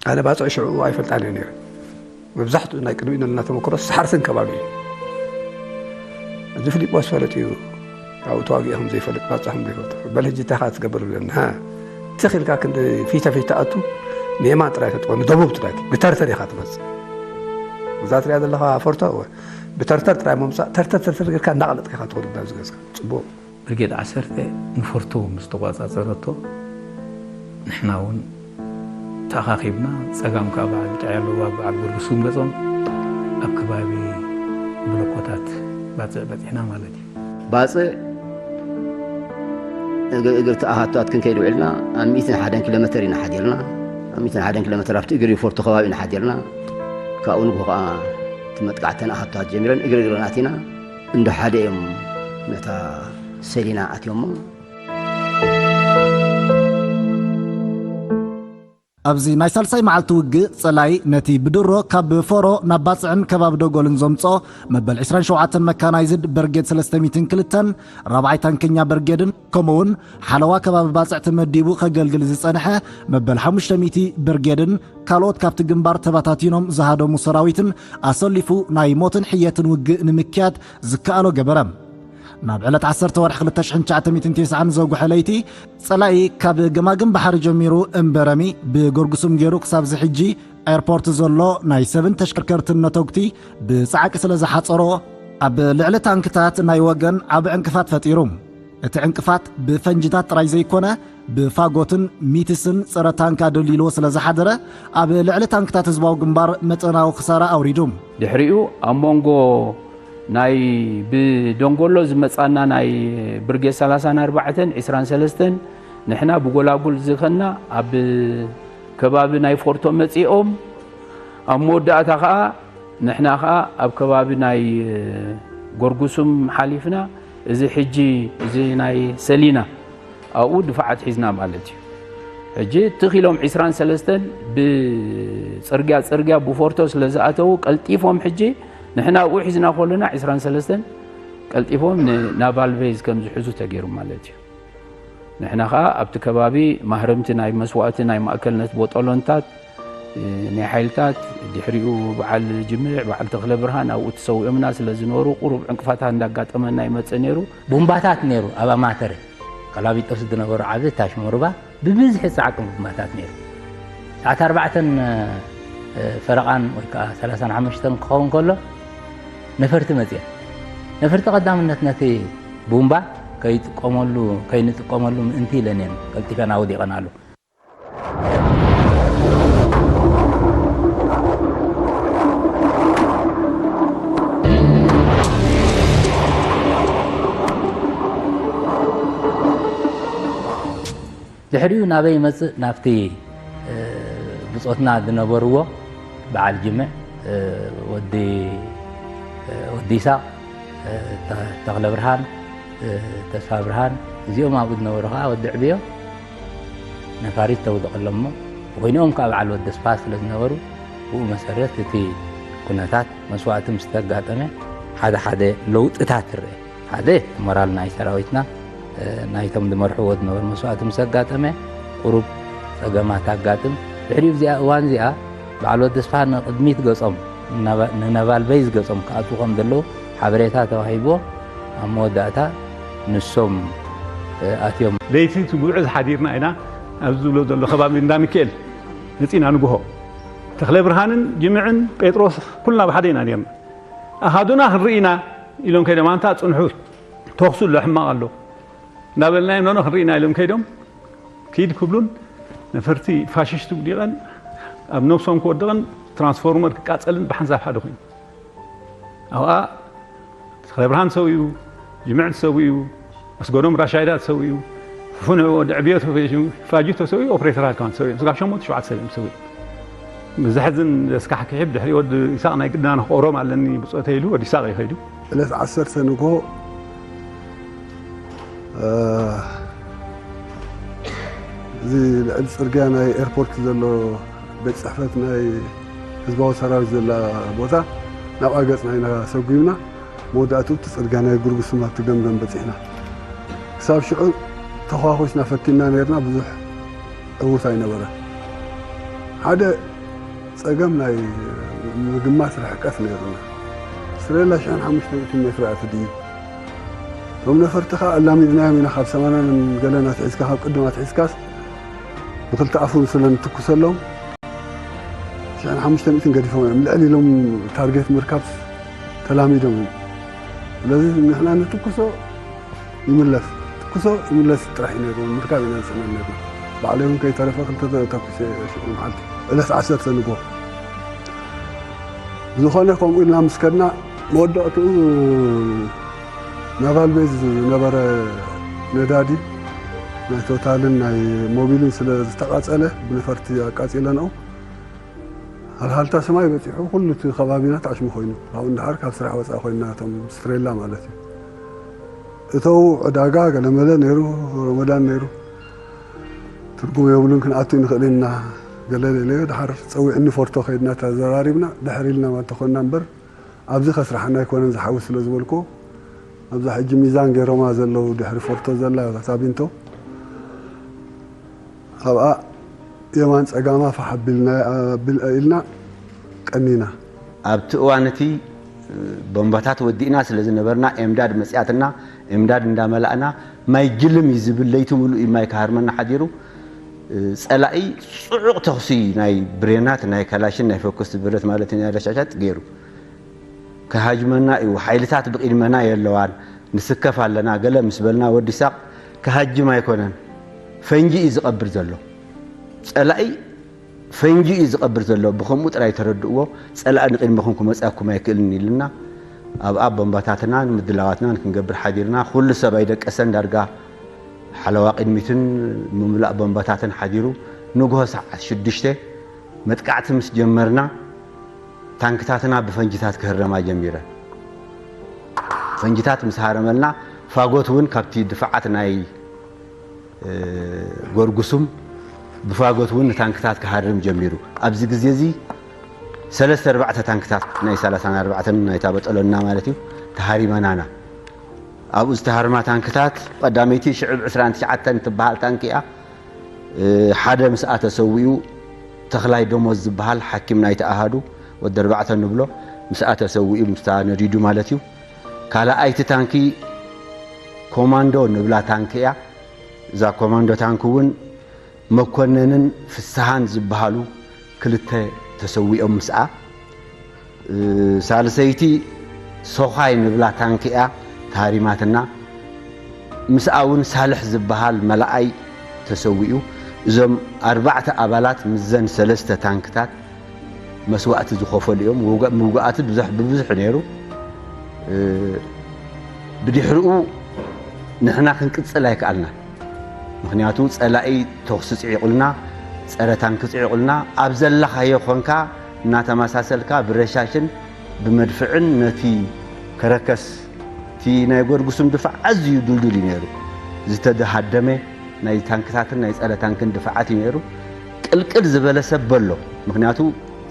ኣነ ባጽዕ ሽዑ ኣይፈልጣን እየ ነይረ። መብዛሕትኡ ናይ ቅድሚኡ ዘለና ተመክሮስ ሓርሰን ከባቢ እዩ። እዚ ፊሊጶስ ፈለጥ እዩ። ኣብኡ ተዋጊኡ ከም ዘይፈልጥ፣ ባጽዕ ከም ዘይፈልጥ። በል ሕጂ እንታይ ኢኻ ትገብር ብለኒ። ሃ፣ ትኽ ኢልካ ክንዲ ፊተ ፊት ትኣቱ፣ ንየማን ጥራይ ተጥቆ፣ ንደቡብ ጥራይ፣ ብተርተር ኢኻ ትመጽእ። እዛ ትሪኣ ዘለኻ ፎርቶ፣ እወ፣ ብተርተር ጥራይ ምምጻእ፣ ተርተር ተርተር ጌርካ እናቐለጥካ ኢኻ ትኸዱ ናብዚ ገዛ። ጽቡቕ። ብርጌድ ዓሰርተ ንፎርቶ ምስ ተቋጻጸረቶ፣ ንሕና እውን ተኣኻኺብና፣ ጸጋም ከኣ በዓል ጫያሎ፣ በዓል ገርግሱም ገጾም ኣብ ከባቢ ብሎኮታት ባጽዕ በጺሕና ማለት እዩ። ባጽዕ እግሪ፣ እግሪ ተኣኻቷት ክንከይድ ውዒልና፣ ኣብ ሚእትን ሓደን ኪሎ ሜተር ኢና ሓዲርና። ኣብ ሚእትን ሓደን ኪሎ ሜተር ኣብቲ እግሪ ፎርቶ ከባቢ ኢና ሓዲርና። ካብኡ ንግሆ ከኣ እቲ መጥቃዕተን ኣኻቷት ጀሚረን እግሪ እግሪ ናቲና እንዶ ሓደ እዮም ነታ ሰሊና ኣትዮሞ። ኣብዚ ናይ ሳልሳይ መዓልቲ ውግእ፣ ጸላኢ ነቲ ብድሮ ካብ ፎሮ ናብ ባጽዕን ከባቢ ደጎልን ዘምጽኦ መበል ዕስራን ሸውዓተን መካናይዝድ ብርጌድ ሰለስተ ሚእትን ክልተን፣ ራብዓይ ታንከኛ ብርጌድን፣ ከምኡውን ሓለዋ ከባቢ ባጽዕ ተመዲቡ ከገልግል ዝጸንሐ መበል ሓሙሽተ ሚእቲ ብርጌድን ካልኦት ካብቲ ግንባር ተበታቲኖም ዝሃደሙ ሰራዊትን ኣሰሊፉ ናይ ሞትን ሕየትን ውግእ ንምክያድ ዝከኣሎ ገበረ። ናብ ዕለት ዓሰርተ ወርሒ ክልተ ሽሕን ትሽዓተ ሚእትን ተስዓን ዘጉሐ ለይቲ፣ ጸላኢ ካብ ገማግም ባሕሪ ጀሚሩ እምበረሚ ብገርጉሱም ገይሩ ክሳብ ዝሕጂ ኤርፖርት ዘሎ ናይ ሰብን ተሽከርከርትን ነተጉቲ ብጻዕቂ ስለ ዝሓጸሮ፣ ኣብ ልዕሊ ታንክታት ናይ ወገን ዓቢ ዕንቅፋት ፈጢሩ። እቲ ዕንቅፋት ብፈንጅታት ጥራይ ዘይኮነ፣ ብፋጎትን ሚትስን ጸረ ታንክ ኣደልዲልዎ ስለ ዝሓደረ፣ ኣብ ልዕሊ ታንክታት ህዝባዊ ግንባር መጠናዊ ክሳራ ኣውሪዱ። ድሕሪኡ ኣብ መንጎ ናይ ብደንጎሎ ዝመጻና ናይ ብርጌድ ሰላሳን ኣርባዕተን ዕስራን ሰለስተን፣ ንሕና ብጎላጉል ዝኸና ኣብ ከባቢ ናይ ፎርቶ መጺኦም፣ ኣብ መወዳእታ ኸኣ ንሕና ኸኣ ኣብ ከባቢ ናይ ጎርጉሱም ሓሊፍና፣ እዚ ሕጂ እዚ ናይ ሰሊና ኣብኡ ድፋዓት ሒዝና ማለት እዩ። ሕጂ ትኽ ኢሎም ዕስራን ሰለስተን ብጽርግያ፣ ጽርግያ ብፎርቶ ስለ ዝኣተዉ፣ ቀልጢፎም ሕጂ ንሕና ኣብኡ ሒዝና ከለና ዕስራን ሰለስተን ቀልጢፎም ንናቫል ቤዝ ከም ዝሕዙ ተገይሩ ማለት እዩ። ንሕና ኸኣ ኣብቲ ከባቢ ማህረምቲ ናይ መስዋእቲ ናይ ማእከልነት ቦጦሎንታት፣ እ፣ ናይ ሓይልታት፣ ድሕሪኡ በዓል ጅምዕ፣ በዓል ተኽለ ብርሃን ኣብኡ ተሰዊኦምና ስለ ዝነበሩ፣ ቁሩብ ዕንቅፋታት እንዳጋጠመና ይመጽእ ነይሩ። ቡምባታት ነይሩ ኣብ ኣማተረ፣ ቀላቢጦስ ዝነበሩ ዓቢ ታሽሞርባ ብብዝሒ ጻዕቂ ቡምባታት ነይሩ። ሰዓት ኣርባዕተን፣ እ፣ ፈረቓን ወይ ከኣ ሰላሳን ሓሙሽተን ክኸውን ከሎ ነፈርቲ መጽየን። ነፈርቲ ቀዳምነት ነቲ ቡምባ ከይጥቀመሉ፣ ከይንጥቀመሉ ምእንቲ ኢለን እየን ቀልጢፈን ኣውዲቐናሉ። ድሕሪኡ ናበይ ይመጽእ? ናብቲ፣ እ፣ ብጾትና ዝነበርዎ በዓል ጅምዕ፣ እ፣ ወዲ፣ እ፣ ወዲ ይስሐቅ፣ እ፣ ተ-፣ ተኽለ ብርሃን፣ እ፣ ተስፋ ብርሃን፣ እዚኦም ኣብኡ ዝነበሩ ከኣ ወዲ ዕብዮ ነፋሪት ተውድቐሎም እሞ፣ ኮይንኦም ከኣ በዓል ወዲ ስብሓት ስለ ዝነበሩ፣ ብኡ መሰረት እቲ ኩነታት መስዋእቲ ምስ ተጋጠመ ሓደ ሓደ ለውጥታት ይረአ። ሓደ፣ እቲ ሞራል ናይ ሰራዊትና፣ እ፣ ናይቶም ዝመርሕዎ ዝነበሩ መስዋእቲ ምስ ኣጋጠመ፣ ቁሩብ ጸገማት ኣጋጥም። ድሕሪኡ ኣብዚኣ እዋን እዚኣ፣ በዓል ወዲ ስብሓት ንቕድሚት ገጾም፣ ንናቫ-፣ ንናቫል ቤዝ ገጾም ክኣትዉ ከም ዘለዉ ሓበሬታ ተዋሂብዎ፣ ኣብ መወዳእታ ንሶም፣ እ፣ ኣትዮም። ለይቲ እቲ ጉዕዝ ሓዲርና ኢና፣ ኣብዚ ዝብሎ ዘሎ ከባቢ እንዳ ሚካኤል መጺና ንግሆ። ተኽለ ብርሃንን ጅምዕን ጴጥሮስ ኩልና ብሓደ ኢና ነርና። ኣሃዱና ክንርኢ ኢና ኢሎም ከይዶም፣ ኣንታ ጽንሑ፣ ተኹሲ ኣሎ፣ ሕማቕ ኣሎ እንዳበልናዮም፣ ኖኖ ክንርኢ ኢና ኢሎም ከይዶም፣ ኪድ ክብሉን ነፈርቲ ፋሽስት ውዲቐን ኣብ ነብሶም ክወድቕን ትራንስፎርመር ክቃጸልን ብሓንሳብ ሓደ ኮይኑ። ኣብኣ ተኽለ ብርሃን ሰው እዩ፣ ጅምዕ ተሰው እዩ፣ ኣስገዶም ራሻይዳ ተሰው እዩ፣ ፍፉን ወዲ ዕብዮ ተፈ-፣ ፋጁ ተሰው እዩ፣ ኦፕሬተራት ከማን ተሰው እዮም። ስጋብ ሸሞንተ ሸውዓተ ሰብ እዮም ተሰው እዮም። ብዘሕዝን ዘስካሕክሒ፣ ድሕሪ ወዲ ይስሐቅ ናይ ግድና ንክቆሮም ኣለኒ ብጾተይ ኢሉ ወዲ ይስሐቅ እዩ ከይዱ። ዕለት ዓሰርተ ንግሆ፣ እ፣ እዚ ልዕሊ ጽርግያ ናይ ኤርፖርት ዘሎ ቤት ጽሕፈት ናይ ህዝባዊ ሰራዊት ዘላ ቦታ ናብኣ ገጽና ኢና ሰጒምና። መወዳእትኡ እቲ ጽርግያ ናይ ጉርጉስም ኣብቲ ገምገም በጺሕና። ክሳብ ሽዑ ተኳኹስና ፈቲንና ነርና፣ ብዙሕ ዕዉት ኣይነበረን። ሓደ ጸገም ናይ ምግማት ርሕቀት ነይሩና። ስትሬላ ሽሕን ሓሙሽተ ሚእትን ሜትሮ እያ ትድይብ። እቶም ነፈርቲ ኸኣ ኣላሚድናዮም ኢና፣ ካብ ሰማንያን ገለን ኣትሒዝካ፣ ካብ ቅድም ኣትሒዝካስ ብክልተ ኣፉ ስለ ንትኩሰሎም ሽሕን ሓሙሽተ ሚእትን ገዲፎም እዮም። ልዕል ኢሎም ታርጌት ምርካብ ተላሚዶም እዮም። ስለዚ ንሕና ንትኩሶ ይምለስ፣ ትኩሶ ይምለስ ጥራሕ እዩ ነይሩ። ምርካብ ኢና ንጽዕነን ነይሩ። ባዕለይ እውን ከይተረፈ ክልተ ተኩሰ ሽዑ መዓልቲ ዕለት ዓሰርተ ንግሆ። ዝኾነ ከምኡ ኢልና ምስ ከድና መወዳእትኡ ናቫል ቤዝ ዝነበረ ነዳዲ ናይ ቶታልን ናይ ሞቢልን ስለ ዝተቓጸለ ብነፈርቲ ኣቃጺለንኦ። ሃልሃልታ ሰማይ በጺሑ ኩሉ እቲ ከባቢና ታሽሙ ኮይኑ፣ ካብኡ ንደሓር ካብ ስራሕ ወጻኢ ኮይንና እቶም ስትሬላ ማለት እዩ። እተው ዕዳጋ ገለመለ ነይሩ፣ ረመዳን ነይሩ። ትርጉም የብሉን፣ ክንኣቱ ንኽእል ኢና። ገለ ኢለ ድሓር ጸዊዕኒ ፎርቶ ከይድና ተዘራሪብና ድሕር ኢልና ማለት ተኾንና እምበር ኣብዚ ከስርሓና ኣይኮነን ዝሓዊ ስለ ዝበልኩ ኣብዛ ሕጂ ሚዛን ገይሮማ ዘለዉ ድሕሪ ፎርቶ ዘላ ሳቢንቶ ኣብኣ የማን ጸጋማ ፋሕ ኣቢልና ኣቢል ኢልና ቀኒና። ኣብቲ እዋን እቲ ቦምባታት ወዲእና ስለ ዝነበርና ኤምዳድ መጽያትና፣ ኤምዳድ እንዳመላእና ማይ ጅልም እዩ ዝብል፣ ለይቲ ሙሉእ እዩ ማይ ክሃርመና ሓዲሩ። ጸላኢ ጽዑቕ ተኹሲ ናይ ብሬናት፣ ናይ ካላሽን፣ ናይ ፈኩስ ብረት ማለት ናይ ረሻሻት ገይሩ ክሃጅመና እዩ። ሓይልታት ብቕድመና የለዋን፣ ንስከፍ ኣለና፣ ገለ ምስ በልና ወዲ ሳቕ ክሃጅም ኣይኮነን፣ ፈንጂ እዩ ዝቐብር ዘሎ። ጸላኢ ፈንጂ እዩ ዝቐብር ዘሎ። ብኸምኡ ጥራይ ተረድእዎ። ጸላኢ ንቕድመኹም ክመጽኣኩም ኣይክእልን ኢሉና። ኣብኣ ቦምባታትናን ምድላዋትናን ክንገብር ሓዲርና። ኩሉ ሰብ ኣይደቀሰን። ዳርጋ ሓለዋ ቅድሚትን ምምላእ ቦምባታትን ሓዲሩ። ንግሆ ሰዓት ሽዱሽተ መጥቃዕቲ ምስ ጀመርና፣ ታንክታትና ብፈንጂታት ክህረማ ጀሚረን። ፈንጂታት ምስ ሃረመልና፣ ፋጎት እውን ካብቲ ድፋዓት ናይ፣ እ፣ ጎርጉሱም ብፋጎት እውን ንታንክታት ክሃርም ጀሚሩ። ኣብዚ ግዜ እዚ ሰለስተ ኣርባዕተ ታንክታት ናይ ሰላሳን ኣርባዕተን ናይታ በጠሎና ማለት እዩ፣ ተሃሪመናና። ኣብኡ ዝተሃርማ ታንክታት ቀዳመይቲ ሽዕብ ዕስራን ትሽዓተን ትበሃል ታንክ እያ። እ፣ ሓደ ምስኣ ተሰዊኡ፣ ተኽላይ ደሞዝ ዝበሃል ሓኪም ናይቲ ኣሃዱ፣ ወዲ ኣርባዕተ ንብሎ፣ ምስኣ ተሰዊኡ፣ ምስታ ነዲዱ ማለት እዩ። ካልኣይቲ ታንኪ ኮማንዶ ንብላ ታንክ እያ። እዛ ኮማንዶ ታንክ እውን መኮነንን ፍስሃን ዝበሃሉ ክልተ ተሰዊኦም ምስኣ። እ፣ ሳልሰይቲ ሶኻይ ንብላ ታንክ እያ ተሃሪማትና። ምስኣ እውን ሳልሕ ዝበሃል መላኣይ ተሰዊኡ። እዞም ኣርባዕተ ኣባላት ምስዘን ሰለስተ ታንክታት መስዋእቲ ዝኸፈሉ እዮም። ውጋ-፣ ምውጋኣት ብዙሕ፣ ብብዙሕ ነይሩ። እ፣ ብድሕሪኡ ንሕና ክንቅጽል ኣይከኣልናን። ምኽንያቱ ጸላኢ ተኹሲ ጽዒቑልና፣ ጸረ ታንክ ጽዒቑልና፣ ኣብ ዘለኻዮ ኾንካ እናተመሳሰልካ ብረሻሽን ብመድፍዕን ነቲ ከረከስ፣ እቲ ናይ ጎርጉሱም ድፋዕ ኣዝዩ ዱልዱል እዩ ነይሩ። ዝተደሃደመ ናይ ታንክታትን ናይ ጸረ ታንክን ድፋዓት እዩ ነይሩ። ቅልቅል ዝበለ ሰብ በሎ። ምኽንያቱ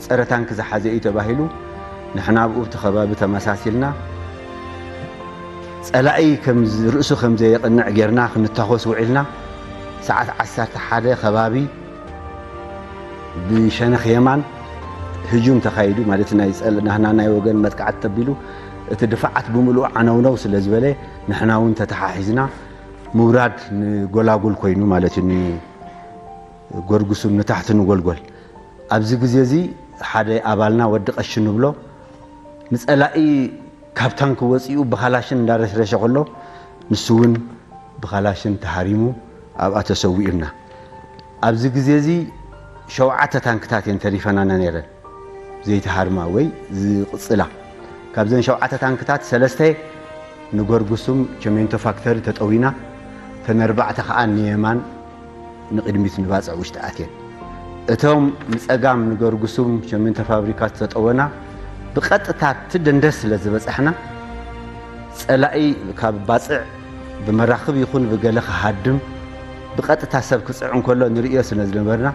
ጸረ ታንክ ዝሓዘ እዩ ተባሂሉ፣ ንሕና ኣብኡ ኣብቲ ከባቢ ተመሳሲልና፣ ጸላኢ ከም ዝ-፣ ርእሱ ከም ዘየቕንዕ ጌርና ክንታኾስ ውዒልና። ሰዓት ዓሰርተ ሓደ ከባቢ ብሸነኽ የማን ህጁም ተኻይዱ፣ ማለት ናይ ጸል-፣ ናህና ናይ ወገን መጥቃዕቲ ተቢሉ፣ እቲ ድፋዓት ብምልኡ ዓነውነው ስለ ዝበለ፣ ንሕና እውን ተተሓሒዝና ምውራድ ንጎላጉል ኮይኑ ማለት እዩ፣ ንጎርጉሱም ንታሕቲ ንጎልጎል። ኣብዚ ግዜ እዚ ሓደ ኣባልና ወዲ ቀሺ ንብሎ ንጸላኢ ካብ ታንክ ወጺኡ ብኻላሽን እንዳረሽረሸ ከሎ፣ ንሱ እውን ብኻላሽን ተሃሪሙ ኣብኣ ተሰዊኡና። ኣብዚ ግዜ እዚ ሸውዓተ ታንክታት እየን ተሪፈናና ነይረን፣ ዘይተሃርማ ወይ ዝቕጽላ። ካብዘን ሸውዓተ ታንክታት ሰለስተ ንጎርጉሱም ቸሜንቶ ፋክተሪ ተጠዊና፣ እተን ኣርባዕተ ከኣ ንየማን ንቕድሚት ንባጽዕ ውሽጢ ኣትየን። እቶም ንጸጋም ንገርጉሱም ሸሚንቶ ፋብሪካ ዝተጠወና ብቐጥታ እቲ ደንደስ ስለ ዝበጻሕና፣ ጸላኢ ካብ ባጽዕ ብመራኽብ ይኹን ብገለ ክሃድም ብቐጥታ ሰብ ክጽዕ እንከሎ ንርእዮ ስለ ዝነበርና፣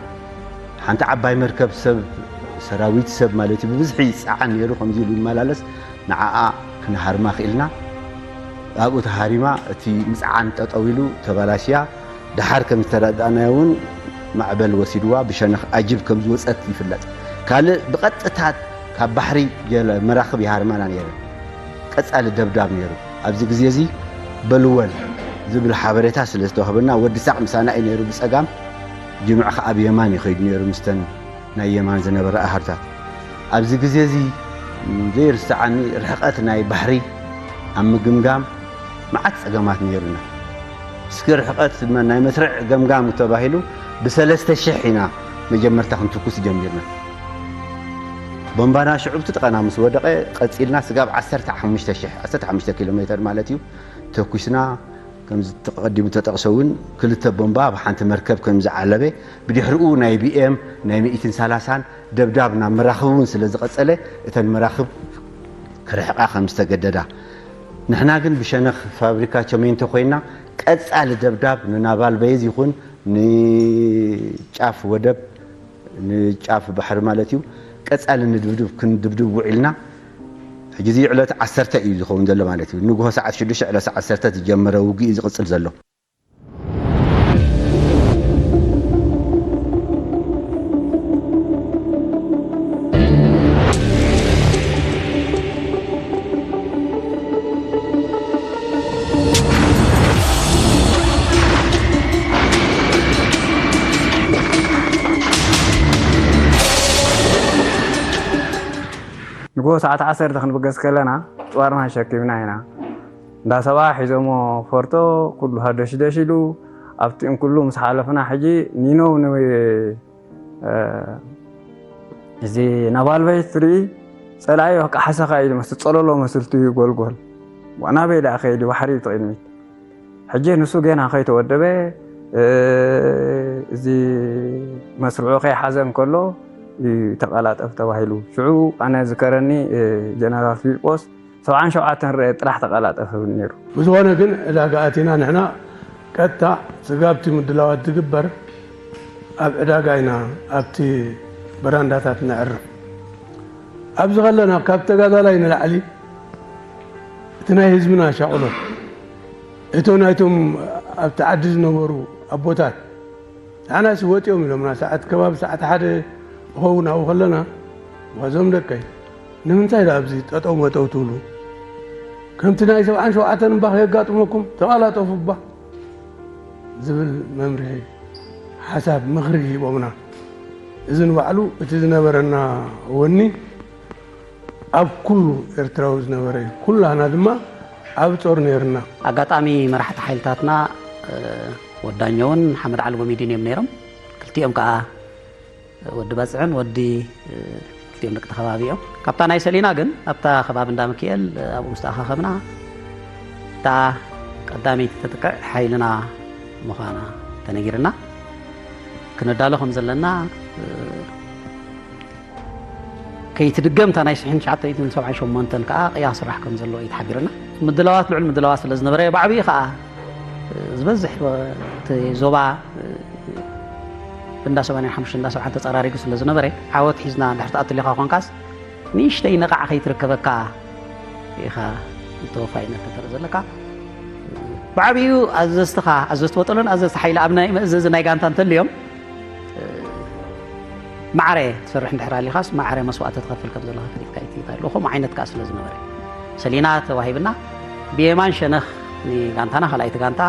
ሓንቲ ዓባይ መርከብ ሰብ፣ ሰራዊት ሰብ ማለት እዩ፣ ብብዝሒ ይጸዓን ነይሩ፣ ከምዚ ኢሉ ይመላለስ፣ ንዓኣ ክንሃርማ ክኢልና። ኣብኡ ተሃሪማ፣ እቲ ምጽዓን ጠጠው ኢሉ ተባላሽያ። ደሓር ከም ዝተረዳእናዮ እውን ማዕበል ወሲድዋ፣ ብሸነኽ ኣጅብ ከም ዝወጸት ይፍለጥ። ካልእ ብቐጥታ ካብ ባሕሪ ገለ መራኽብ ይሃርማና ነይረን። ቀጻሊ ደብዳብ ነይሩ። ኣብዚ ግዜ እዚ በልወል ዝብል ሓበሬታ ስለ ዝተዋህበና፣ ወዲ ሳቕ ምሳና እዩ ነይሩ ብጸጋም፣ ጅምዕ ከኣ ብየማን እዩ ከይዱ ነይሩ፣ ምስተን ናይ የማን ዝነበረ ኣሃዱታት። ኣብዚ ግዜ እዚ ዘይርስዓኒ ርሕቐት ናይ ባሕሪ ኣብ ምግምጋም መዓት ጸገማት ነይሩና። እስኪ ርሕቐት ናይ መስርዕ ገምጋም ተባሂሉ ብሰለስተ ሽሕ ኢና መጀመርታ ክንትኩስ ጀሚርና። ቦምባና ሽዑ ብቲ ጥቐና ምስ ወደቐ ቀጺልና ስጋብ ዓሰርተ ሓሙሽተ ሽሕ፣ ዓሰርተ ሓሙሽተ ኪሎ ሜተር ማለት እዩ፣ ተኩስና። ከምዚ ተቐዲሙ ተጠቕሰ እውን ክልተ ቦምባ ኣብ ሓንቲ መርከብ ከም ዝዓለበ፣ ብድሕሪኡ ናይ ቢኤም ናይ ሚእትን ሰላሳን ደብዳብ ናብ መራኽብ እውን ስለ ዝቐጸለ፣ እተን መራኽብ ክርሕቓ ከም ዝተገደዳ፣ ንሕና ግን ብሸነኽ ፋብሪካ ቸሜንቶ ኮይና ቀጻሊ ደብዳብ ንናቫል በይዝ ይኹን ንጫፍ ወደብ፣ ንጫፍ ባሕሪ ማለት እዩ፣ ቀጻሊ ንድብድብ ክንድብድብ ውዒልና። ሕጂ እዚ ዕለት ዓሰርተ እዩ ዝኸውን ዘሎ ማለት እዩ። ንግሆ ሰዓት ሽዱሽተ፣ ዕለት ሰዓት ዓሰርተ ዝጀመረ ውግእ እዩ ዝቕጽል ዘሎ። ንግሆ ሰዓት ዓሰርተ ክንብገስ ከለና፣ ጭዋርና ሸኪምና ኢና። እንዳ ሰብኣ ሒዞሞ ፎርቶ፣ ኩሉ ሃደሽደሽ ኢሉ፣ ኣብቲኡን ኩሉ ምስ ሓለፍና፣ ሕጂ ኒኖው ን-፣ እ፣ እዚ ናቫል በይዝ ትርኢ፣ ጸላኢ በቃ ሓሰኻ ኢሉ መስል ጸለሎ መስል ትዩ ጎልጎል። ናበይ ደኣ ከይዲ ባሕሪ እዩ ትቕድሚት። ሕጂ ንሱ ገና ከይተወደበ፣ እ፣ እዚ መስርዑ ከይሓዘ እንከሎ እዩ ተቐላጠፍ ተባሂሉ። ሽዑ ኣነ ዝከረኒ፣ እ፣ ጀነራል ፊልጶስ ሰብዓን ሸውዓተን ርኤ ጥራሕ ተቐላጠፍ ይብል ነይሩ። ብዝኾነ ግን ዕዳጋ ኣቲና ንሕና ቀጥታ ስጋብቲ ምድላዋት ዝግበር ኣብ ዕዳጋ ኢና ኣብቲ በራንዳታት ነዕርፍ። ኣብዚ ከለና ካብ ተጋዳላይ ንላዕሊ እቲ ናይ ህዝብና ሻቕሎት፣ እቶ ናይቶም ኣብቲ ዓዲ ዝነበሩ ኣቦታት፣ ንዓናስ ወጢኦም ኢሎምና፣ ሰዓት ከባቢ ሰዓት ሓደ ክኸውን ኣብኡ ከለና፣ "እዞም ደቀይ፣ ንምንታይ ደኣ ኣብዚ ጠጠው መጠው ትብሉ? ከምቲ ናይ ሰብዓን ሸውዓተን እባ ከየጋጥመኩም፣ ተቐላጠፉ እባ" ዝብል መምርሒ፣ ሓሳብ፣ ምኽሪ ሂቦምና። እዚ ንባዕሉ እቲ ዝነበረና ወኒ ኣብ ኩሉ ኤርትራዊ ዝነበረ እዩ። ኩላህና ድማ ኣብ ጾር ነይርና። ኣጋጣሚ መራሕቲ ሓይልታትና፣ እ፣ ወዳኛውን ሓመድ ዓሊ ጎሚዲን እዮም ነይሮም። ክልቲኦም ከኣ ወዲ ባጽዕን ወዲ፣ እ፣ ክልቲኦም ደቂ ተኸባቢ እዮም። ካብታ ናይ ሰሊና ግን ኣብታ ከባቢ እንዳ ሚኪኤል፣ እ፣ ኣብኡ ምስ ተኣኻኸብና እታ ቀዳመይቲ ተጥቅዕ ሓይልና ምዃና ተነጊርና። ክነዳሎ ከም ዘለና፣ እ፣ ከይትድገም እታ ናይ ሽሕን ትሽዓተ ሚእትን ሰብዓን ሸሞንተን ከኣ ቅያ ክስራሕ ከም ዘለዎ እዩ ተሓቢሩና። ምድላዋት ልዑል ምድላዋት ስለ ዝነበረ ብዓብዪ ከኣ ዝበዝሕ እቲ ዞባ እንዳ ሰማንያን ሓሙሽተን እንዳ ሰብዓን ተጸራሪጉ ስለ ዝነበረ ዓወት ሒዝና እንድሕር ትኣቱ ሊኻ ኮንካስ ንእሽተይ ነቓዕ ከይትርከበካ ኢኻ ተወፋይነት ተተርኢ ዘለካ። ብዓብዩ ኣዘዝትኻ፣ ኣዘዝቲ ወጠሎን ኣዘዝቲ ሓይሊ ኣብ ናይ መእዘዚ ናይ ጋንታ እንተልዮም፣ ማዕረ ትሰርሕ እንድሕር ኣሊኻስ ማዕረ መስዋእቲ ትኸፍል ከም ዘለኻ ፈሊጥካ እዩ ትይታ ኣሎ። ከምኡ ዓይነት ከኣ ስለ ዝነበረ ሰሊና ተዋሂብና ብየማን ሸነኽ ንጋንታና ካልኣይቲ ጋንታ፣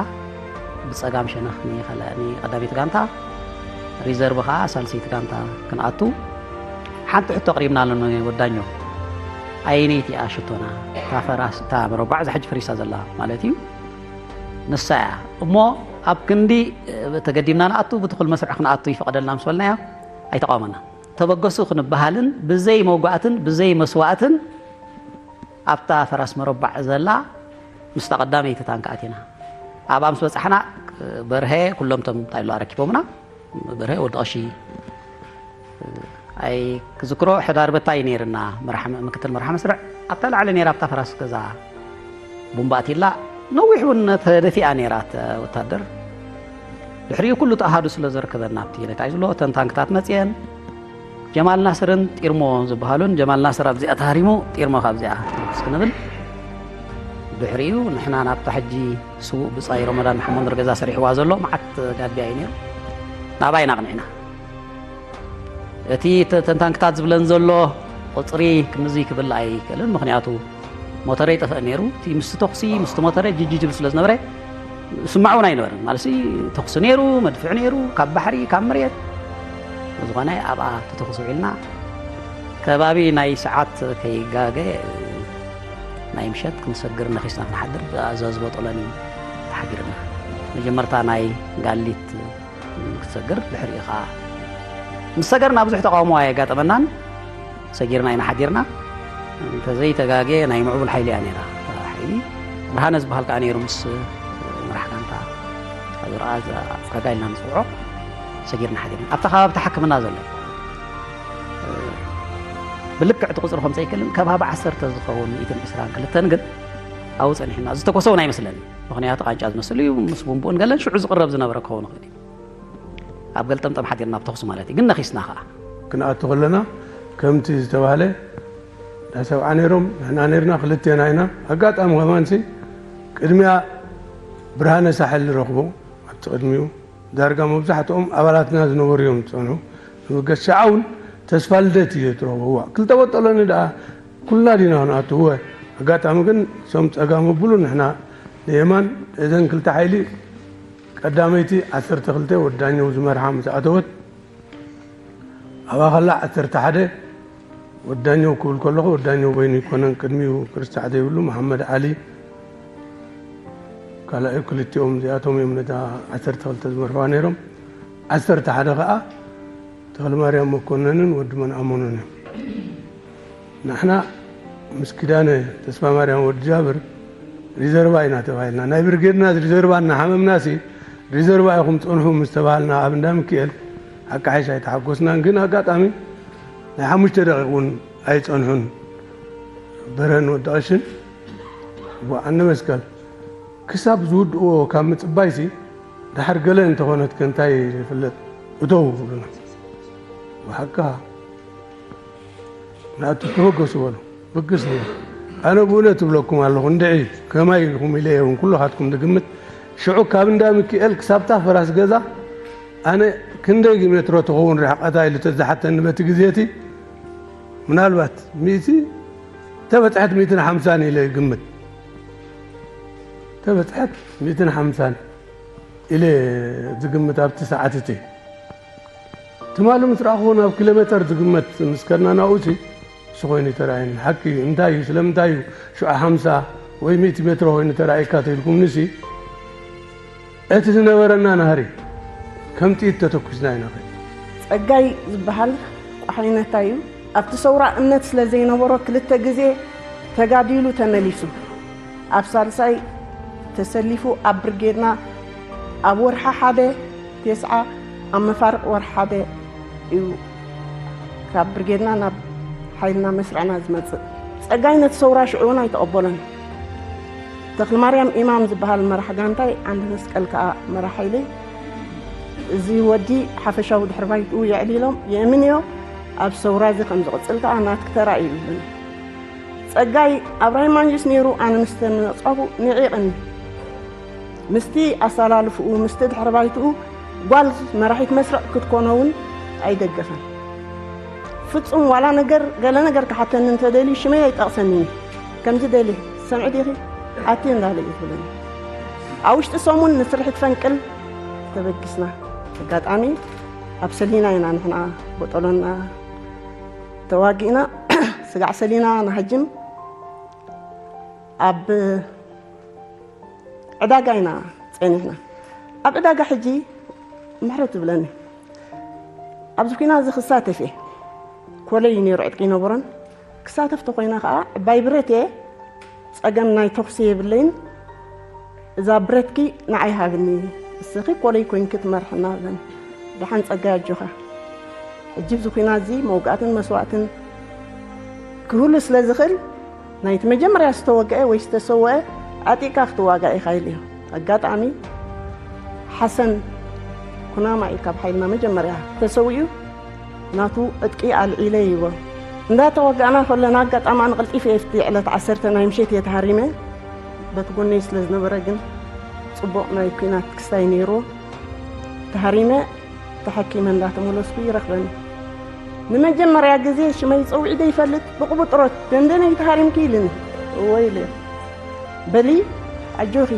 ብጸጋም ሸነኽ ንኻልኣ-፣ ንቐዳመይቲ ጋንታ፣ ሪዘርቭ ከኣ ሳልሰይቲ ጋንታ ክንኣቱ ሓንቲ ሕቶ ኣቕሪብና ኣሎ ንወዳኞ። ኣየነይቲ እያ ሽቶና? እታ ፈራስ፣ እታ መረባዕ እዛ ሕጂ ፈሪሳ ዘላ ማለት እዩ። ንሳ እያ እሞ ኣብ ክንዲ ተገዲምና ንኣቱ ብትኹል መስርዕ ክንኣቱ ይፈቐደልና ምስ በልናዮ ኣይተቓወመና። ተበገሱ ክንበሃልን ብዘይ መውጋእትን ብዘይ መስዋእትን ኣብታ ፈራስ መረባዕ ዘላ ምስታ ቀዳመይቲ ታንክ ኣቲና ኣብኣ ምስ በጻሕና በርሀ ኩሎም እቶም ታይሎ ኣረኪቦምና። በርሀ ወዲ ቀሺ ኣይ ክዝክሮ ሕዳር በታይ ነይርና መራሕ ምክትል መራሕ መስርዕ ኣብታ ላዕሊ ነይራ ኣብታ ፈራስ ገዛ ቡምባ ኣትይላ ነዊሕ እውን ተደፊኣ ነይራ እታ ወታደር። ድሕሪኡ ኩሉ ተኣሃዱ ስለ ዘርከበና ኣብቲ እንታይ ዝብሎ እተን ታንክታት መፅየን ጀማል ናስርን ጢርሞ ዝበሃሉን ጀማል ናስር ኣብዚኣ ተሃሪሙ ጢርሞ ካብዚኣ ትርኩስ ክንብል ድሕሪኡ ንሕና ናብታ ሕጂ ስዉእ ብጻይ ረመዳን ሓመንድር ገዛ ሰሪሕዋ ዘሎ መዓት ጋድቢያ እዩ ነይሩ ናባይና ኣቕኒዕና እቲ ተ- ተንታንክታት ዝብለን ዘሎ ቁፅሪ ክንዚ ክብል ኣይክእልን። ምክንያቱ ሞተረይ ጠፍአ ነይሩ። እቲ ምስቲ ተኹሲ ምስቲ ሞተረይ ጅጅ ዝብል ስለ ዝነበረ ስማዕ እውን ኣይነበረን። ማለት ተኹሲ ነይሩ፣ መድፍዕ ነይሩ፣ ካብ ባሕሪ ካብ መሬት። ብዝኾነ ኣብኣ ተተኹሲ ውዒልና ከባቢ ናይ ሰዓት ከይጋገ ናይ ምሸት ክንሰግር ነኺስና ክንሓድር ብኣዛዚ ቦጦሎኒ ተሓቢርና። መጀመርታ ናይ ጋሊት ክትሰግር ድሕሪኡ ኸዓ ምስ ሰገርና ብዙሕ ተቃውሞ ኣየጋጠመናን። ሰጊርና ኢና ሓዲርና። እንተዘይተጋጌ ናይ ምዕቡል ሓይሊ እያ ነይራ። ሓይሊ ብርሃነ ዝበሃል ከዓ ነይሩ ምስ መራሕ ጋንታ ኣዝረኣ ጸጋ ኢልና ንፅውዖ። ሰጊርና ሓዲርና ኣብታ ከባቢ ተሓክምና ዘሎ ብልክዕ እቲ ቁፅሪ ከምፀ ይክእልን ከባቢ ዓሰርተ ዝኸውን ሚእትን ዕስራን ክልተን ግን ኣብኡ ፀኒሕና ዝተኮሰ እውን ኣይመስለኒ። ምክንያቱ ቃንጫ ዝመስል እዩ ምስ ቡንቡእን ገለን ሽዑ ዝቅረብ ዝነበረ ክኸውን ይኽእል እዩ። ኣብ ገልጠምጠም ሓዲርና ብተኹሲ ማለት እዩ ግን ነኺስና ከዓ ክንኣቱ ከለና ከምቲ ዝተባህለ ዳሰብዓ ነይሮም ንሕና ነርና ክልቴና ኢና። ኣጋጣሚ ከማንሲ ቅድሚያ ብርሃነ ሳሕል ንረኽቦ ኣብቲ ቅድሚኡ ዳርጋ መብዛሕትኦም ኣባላትና ዝነበሩ እዮም ዝፀንሑ። ንብገስ ሸዓ እውን ተስፋ ልደት እዩ ዝረኽቦ። እዋ ክልተ በጠሎኒ ደኣ ኩልና ዲና ክንኣትዎ። ኣጋጣሚ ግን እሶም ፀጋም ኣብሉ ንሕና ንየማን። እዘን ክልተ ሓይሊ ቀዳመይቲ ዓሰርተ ክልተ ወዳኛው ዝመርሓ ምስ ኣተወት ኣብኣ ከላ ዓሰርተ ሓደ ወዳኛው ክብል ከለኹ ወዳኛው በይኑ ይኮነን ቅድሚኡ ክርስታዕ ዘይብሉ መሓመድ ዓሊ ካልኣዩ ክልቲኦም እዚኣቶም እዮም ነታ ዓሰርተ ክልተ ዝመርሕዋ ነይሮም። ዓሰርተ ሓደ ከዓ ተኽለማርያም መኮነንን ወዲ መንኣመኑን እዮም። ንሕና ምስ ኪዳነ ተስፋ ማርያም ወዲ ጃብር ሪዘርቫ ኢና ተባሂልና። ናይ ብርጌድና ሪዘርቫ እናሓመምናሲ ሪዘርቫ ኢኹም ፀንሑ ምስ ተባሃልና ኣብ እንዳ ሚካኤል ሓቂ ሓይሽ ኣይተሓጎስናን። ግን ኣጋጣሚ ናይ ሓሙሽተ ደቂቕ እውን ኣይፀንሑን። በረን ወዲ ቀሽን ብዓኒ መስቀል ክሳብ ዝውድእዎ ካብ ምፅባይሲ ደሓር ገለ እንተኾነት ከ እንታይ ይፍለጥ እተው ክብሉና። ብሓቅኻ ንኣቱ ተበገሱ በሉ። ብግስ ነይሩ። ኣነ ብእውነት እብለኩም ኣለኹ እንድዒ ከማይ ኢኹም ኢለ እውን ኩልኻትኩም ዝግምት ሽዑ ካብ እንዳ ሚኪኤል ክሳብታ ፈራስ ገዛ ኣነ ክንደይ ሜትሮ ትኸውን ርሕቐታ ኢሉ ተዝሓተኒ በቲ ግዜ እቲ ምናልባት ሚእቲ ተበፅሐት ሚእትን ሓምሳን ኢለ ይግምት። ተበፅሐት ሚእትን ሓምሳን ኢለ ዝግምት ኣብቲ ሰዓት እቲ ትማሊ ምስ ረኣኽዎ ናብ ኪሎ ሜተር ዝግመት ምስ ከድና ናብኡ ሲ እሱ ኮይኑ ተራእየኒ። ሓቂ እዩ። እንታይ እዩ? ስለምንታይ እዩ ሽዑ ሓምሳ ወይ ሚእቲ ሜትሮ ኮይኑ ተራእየካ ተኢልኩምኒ ሲ እቲ ዝነበረና ናህሪ ከም ጥይት ተተኩስና ኢና ከ ጸጋይ ዝበሃል ቋሓይነታ እዩ። ኣብቲ ሰውራ እምነት ስለ ዘይነበሮ ክልተ ግዜ ተጋዲሉ ተመሊሱ። ኣብ ሳልሳይ ተሰሊፉ ኣብ ብርጌድና ኣብ ወርሒ ሓደ ተስዓ ኣብ መፋርቕ ወርሒ ሓደ እዩ ካብ ብርጌድና ናብ ሓይልና መስርዕና ዝመጽእ። ጸጋይ ነቲ ሰውራ ሽዑ እውን ኣይተቐበሎን። ተኽልማርያም ኢማም ዝበሃል መራሕ ጋንታይ ዓንዲ መስቀል ከኣ መራሕ ሓይለይ እዚ ወዲ ሓፈሻዊ ድሕሪ ባይትኡ የዕሊሎም የእምንዮ ኣብ ሰውራ እዚ ከም ዝቕጽል ከኣ ናትኪ ተራ እዩ ይብሉኒ። ጸጋይ ኣብራሂም ማንጁስ ነይሩ ኣነ ምስ ተመጻኹ ንዒቕኒ። ምስቲ ኣሰላልፍኡ ምስቲ ድሕሪ ባይትኡ ጓል መራሒት መስርዕ ክትኮኖ እውን ኣይደገፈን። ፍጹም ዋላ ነገር ገለ ነገር ክሓተኒ እንተደልዩ ሽመይ ኣይጠቕሰንን እዩ። ከምዚ ደልየ ሰምዒ ዲኺ ኣቲ እንዳለ እዩ ትብለኒ። ኣብ ውሽጢ ሰሙን ንስርሒት ፈንቅል ተበጊስና። ኣጋጣሚ ኣብ ሰሊና ኢና ንሕና ቦጦሎና ተዋጊእና ስጋዕ ሰሊና ንሃጅም ኣብ ዕዳጋ ኢና ጸኒሕና። ኣብ ዕዳጋ ሕጂ ምሕረት ትብለኒ ኣብዚ ኩና እዚ ክሳተፍ እየ ኮለይ ነይሩ ዕጥቂ ይነበሮን ክሳተፍ ተኮይና ከዓ ዕባይ ብረት እየ ጸገም ናይ ተኩሲ የብለይን እዛ ብረትኪ ንዓይ ሃብኒ እስኺ ኮለይ ኮይንኪ ትመርሕና ብለኒ ደሓን ጸጋይ ኣጆኻ ሕጂ ኣብዚ ኩና እዚ መውጋእትን መስዋእትን ክህሉ ስለ ዝኽእል ናይቲ መጀመርያ ዝተወግአ ወይ ዝተሰወአ ኣጢእካ ክትዋጋእ ኢኻ ኢሉ እዩ ኣጋጣሚ ሓሰን ኩናማ እዩ ካብ ሓይልና መጀመርያ ተሰዊኡ ናቱ ዕጥቂ ኣልዒለ ይቦ እንዳተወጋእና ከለና ኣጋጣሚ ኣነ ቀልጢፈ እየ ፍቲ ዕለት ዓሰርተ ናይ ምሸት እየ ተሃሪመ በቲ ጎነይ ስለ ዝነበረ ግን ፅቡቕ ናይ ኩናት ክስታይ ነይሩ ተሃሪመ ተሓኪመ እንዳተመለስኩ ይረኽበኒ ንመጀመርያ ግዜ ሽመይ ጸዊዒ ዘይፈልጥ ብቕቡጥሮት ደንደነይ ተሃሪምኪ ኢልኒ። እወ ኢለ። በሊ ኣጆኺ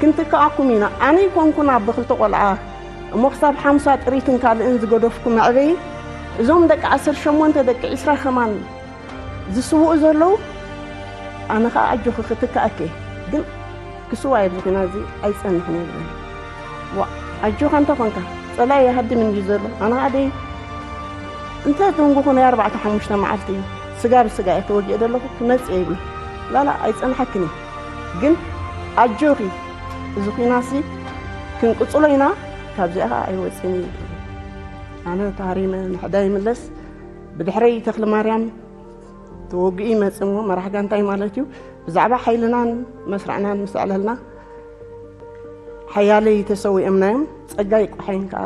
ክንትክኣኩም ኢና። ኣነ ይኮንኩን ኣብ ብክልተ ቆልዓ እሞ ክሳብ ሓምሳ ጥሪትን ካልእን ዝገደፍኩ መዕበዪ እዞም ደቂ ዓሰርተ ሸሞንተ ደቂ ዒስራ ከማን ዝስውኡ ዘለዉ ኣነ ኸዓ ኣጆኺ ክትክኣኪ እየ። ግን ክስዋይ ኣብዚ ኩናት እዚ ኣይጸንሕን እየ ዝብል። ዋ ኣጆኻ እንተ ኾንካ ጸላኢ ይሃድም እንድዩ ዘሎ። ኣነ ኸዓ ደይ እንተ ትንጉኹ ናይ ኣርባዕተ ሓሙሽተ መዓልቲ እዩ ስጋ ብስጋ እየ ተወጊአ ዘለኹ ክመጽእ እየ ይብሎ። ላላ ኣይጸንሓክን እዩ። ግን ኣጆኺ እዚ ኩናትሲ ክንቅጽሎ ኢና ካብዚኣ ኸዓ ኣይወጽእን እዩ። ኣነ ተሃሪመ ንሕዳ ይምለስ ብድሕረይ ተኽለ ማርያም ተወጊኡ ይመጽእ እሞ መራሕ ጋንታይ ማለት እዩ። ብዛዕባ ሓይልናን መስርዕናን ምስ ኣዕለልና ሓያለይ ተሰዊኦምና እዮም። ጸጋይ ቋሓይን ከኣ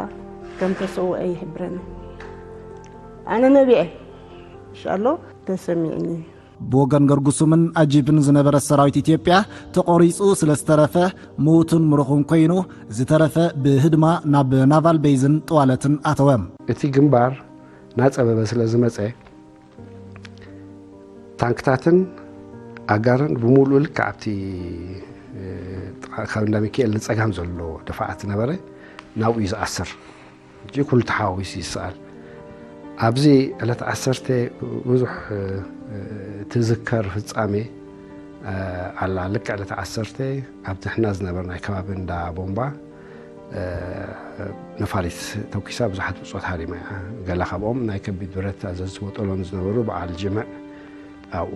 ከም ተሰውአ ይሕብረኒ። ኣነ ነቢዐ ሻሎ ተሰሚዕኒ። ብወገን ገርጉሱምን ኣጂብን ዝነበረ ሰራዊት ኢትዮጵያ ተቖሪጹ ስለ ዝተረፈ ምዉትን ምሩኹን ኮይኑ ዝተረፈ ብህድማ ናብ ናቫል ቤይዝን ጥዋለትን ኣተወ። እቲ ግንባር ናጸበበ ስለ ዝመጸ ታንክታትን ኣጋርን ብምሉእ ልክዕ ኣብቲ ካብ እንዳ ሚካኤል ንጸጋም ዘሎ ድፋዓት ዝነበረ ናብኡ እዩ ዝኣስር። ሕጂ ኩሉ ተሓዋዊሱ ይሰኣል። ኣብዚ ዕለት ዓሰርተ ብዙሕ ትዝከር ፍጻሜ ኣላ። ልክዕ ዕለት ዓሰርተ ኣብቲ ንሕና ዝነበርናይ ከባቢ እንዳ ቦምባ ነፋሪት ተኲሳ ብዙሓት ብጾት ሃሪማ እያ። ገለ ካብኦም ናይ ከቢድ ብረት ኣዘዝቲ ወጠሎም ዝነበሩ በዓል ጅምዕ ኣብኡ